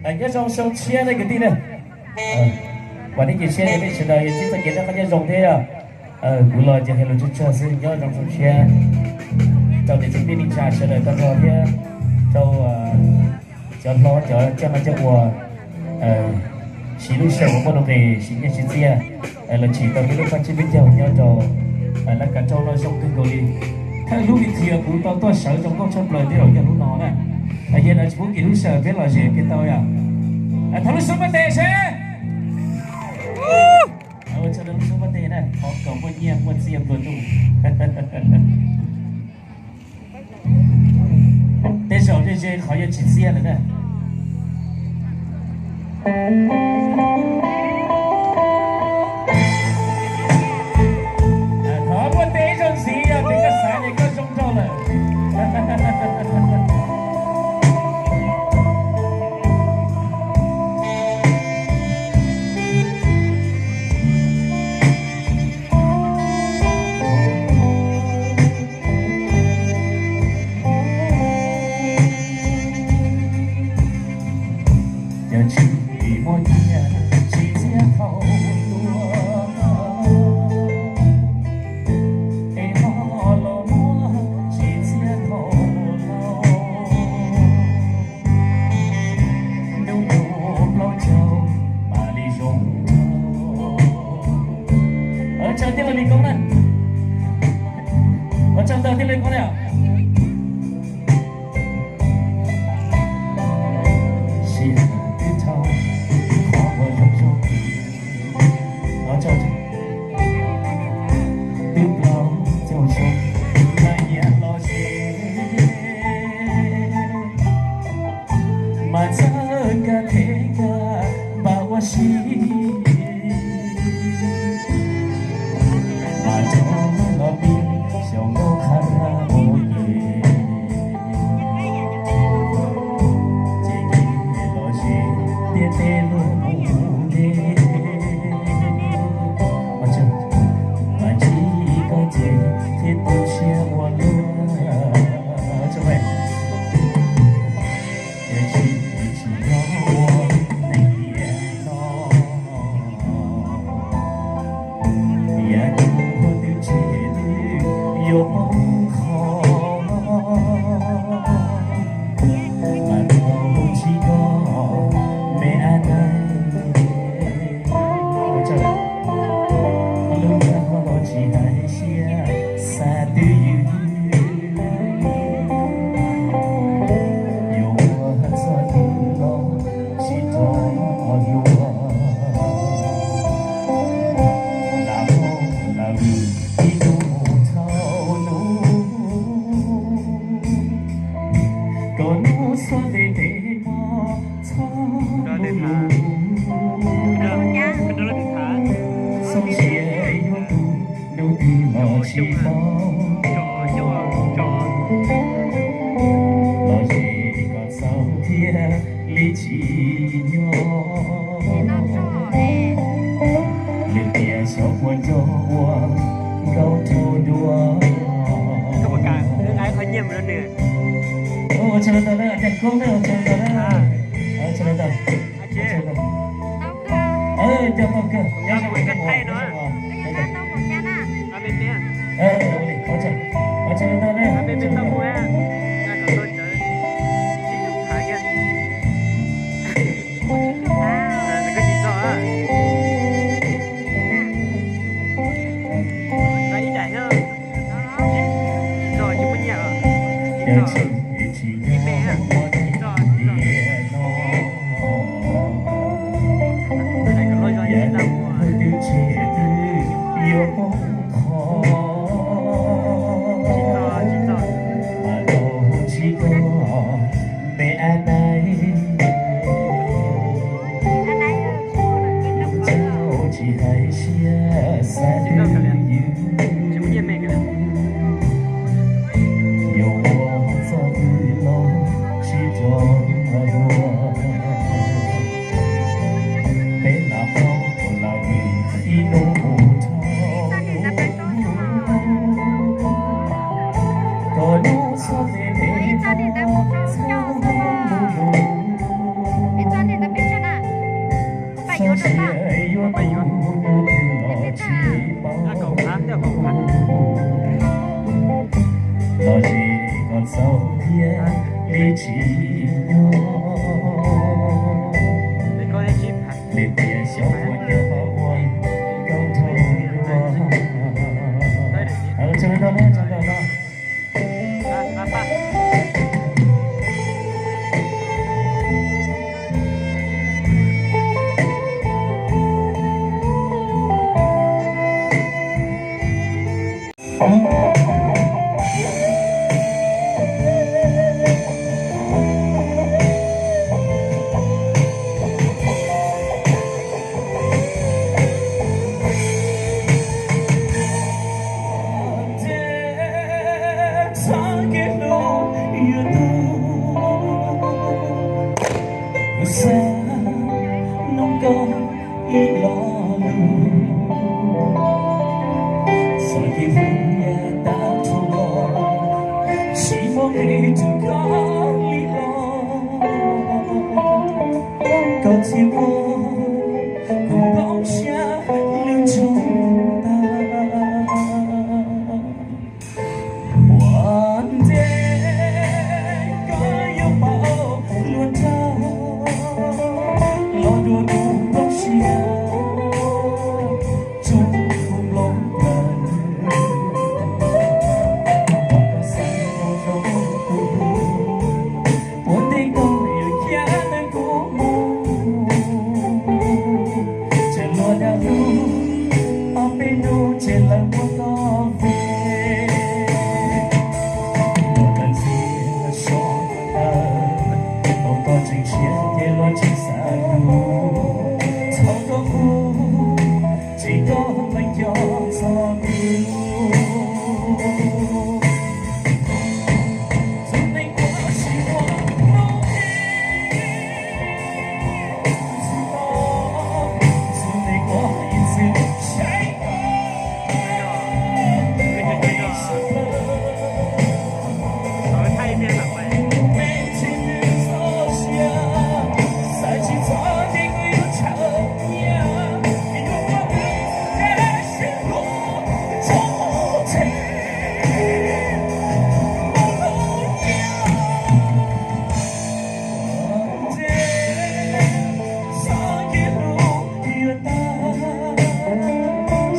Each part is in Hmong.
Nyob zoo xyoo tshiab nej kwv tij na. Vam thiab cia siab tias nej sawv daws yuav ntsib txoj kev noj qab nyob zoo thiab yog. Kuv los ces hais lus tsawg tsawg xwb, nyob zoo xyoo tshiab rau niam txiv tij neej tsa sawv daws tag nrho thiab rau cov hlob cov coj noj coj ua, siv lub sij hawm uas muaj nuj nqis siv nyiaj siv txiaj los tsim tau peb lub paj tsib peb caug nyob rau lawv kav rau no zoo kawg nkaus li. Thawj lub video kuv tau tuaj sawv zoo nkauj tshaj plaws tej zaum yog lub no na. Yog no tsis pub kev lub sij hawm peb los zem peb tau yom. Thov lub suab npaj tes seb. Ua tsaug rau lub suab npaj tes na, thov kom muaj nyiaj muaj txiaj nplua nuj. Tej zaum ze ze qhov yuav tsis txiaj lawm na. Thov muaj tes ib zaug ntxiv yog tias koj xav tias koj zoo nraug lawm. Yog tsis muaj nyiaj tsis txiaj thaum luaj, es ho los muaj tsis txiaj thaum laus. Hnub nyoog plaub caug mam li zoo nraug. Ua tsaug tij laug Lis Koob na. Ua tsaug ntau tij laug Koob na. Sij hawm twb dhau, qhov uas zoo zoo. Ua tsaug. Twb plaub caug xyoo, nyiam los ze mas txawj nkag thev nkag npam ua si. Mas rov los pib xyaum nkauj qha rab ua ke, ces kev los ze tiaj teb luag mus deb. Mas ntsib koj ces thiaj tu siab ua luaj. Yog tsis, tsis nyob ua neeg tiam no, tiam kuv twb tseg twb yuav poob qho. Mas tau tsis koj me ab nab, lub ntsej muag tsis hais siab xa twj ywm. Yuav ua txoj twg los tsis rov hlua, lam mob lam vwm ib hnub dhau hnub. Kom hnub txhob ntev ntev mog txhob lub lub, xob sia yuav tu hnub twg los tsis paub. Los ze kom txaus thiaj li tsis nyob, lwm tiam xyov puas nco ua nkauj rau dua. Ua tsaug ntau na, Jas Koob na, ua tsaug ntau na. Ua tsaug ntau. Nco tau kawg, nyob zoo, ua tsaug, ua tsaug ntau na, ua tsaug ntau. Yog tsis, tsis nyob ua neeg tiam no, yog tsis nyuaj, nws tias xyov puas nyob ua nkauj nraug dua. Tso no, tso no. Txoj kev hlub yuav tuag, kuv xav nug koj ib lo lus. Txoj kev hlub yav tag dhau los, tsis muaj nqis rau koj li los. Koj txhij muag kuv nplooj siab lwj ntsoog tag. Ua ntej koj yuav pauv luag nraug los dua kuv nplooj siab tsoom kuv nplooj plaws. Koj xav zoo zoo kuv hlub, ua ntej koj yuav khiav ntawm kuv mus. Tseem luag dag lug, ob peb hnub tseem lawv muab koj ve. Luag tawm ntxiv so ntawd, thaum koj tseem tshiab ces luag tseem xav lug. Thaum koj mus, tseem koj meem nco txog kuv.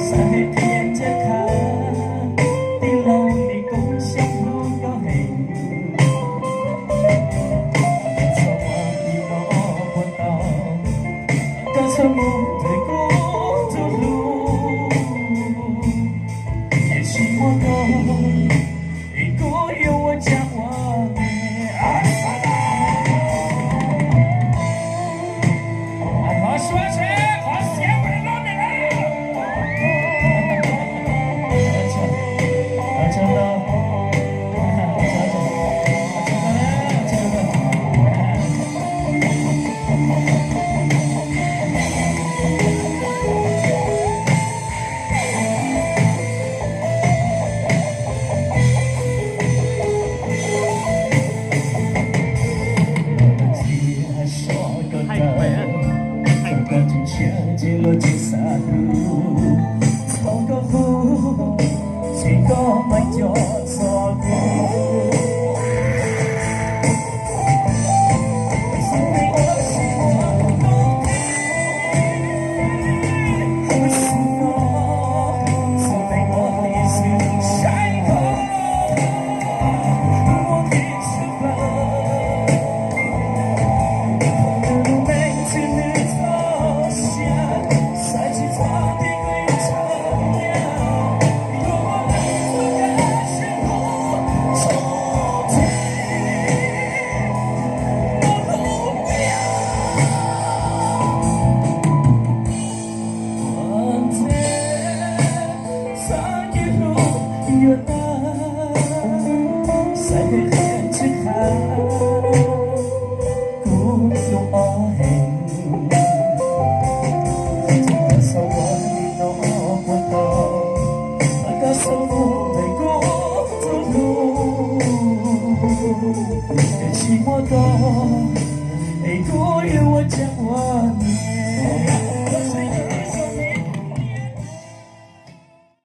Xav hais tias ncaj qha tij laug li koob siab hlub koj heev. Txhob ua li no puas tau, koj txhob mus nrhiav kuv tus hlub. Tiam sis muaj koj es kuv yuav ua cas ua ntej. Qhov suav tsheb, qhov xiav ua loj ntawm na. Txhob koj hlub, txhob koj meem nco txog kuv. Xav kev hlub yuav tag, xav kev qhia tsis qha, kuv hlub koj heev. Koj txhob ua li no puas tau, koj txhob mus nrhiav kuv tus hlub. Tiam sis muaj koj es kuv yuav ua cas ua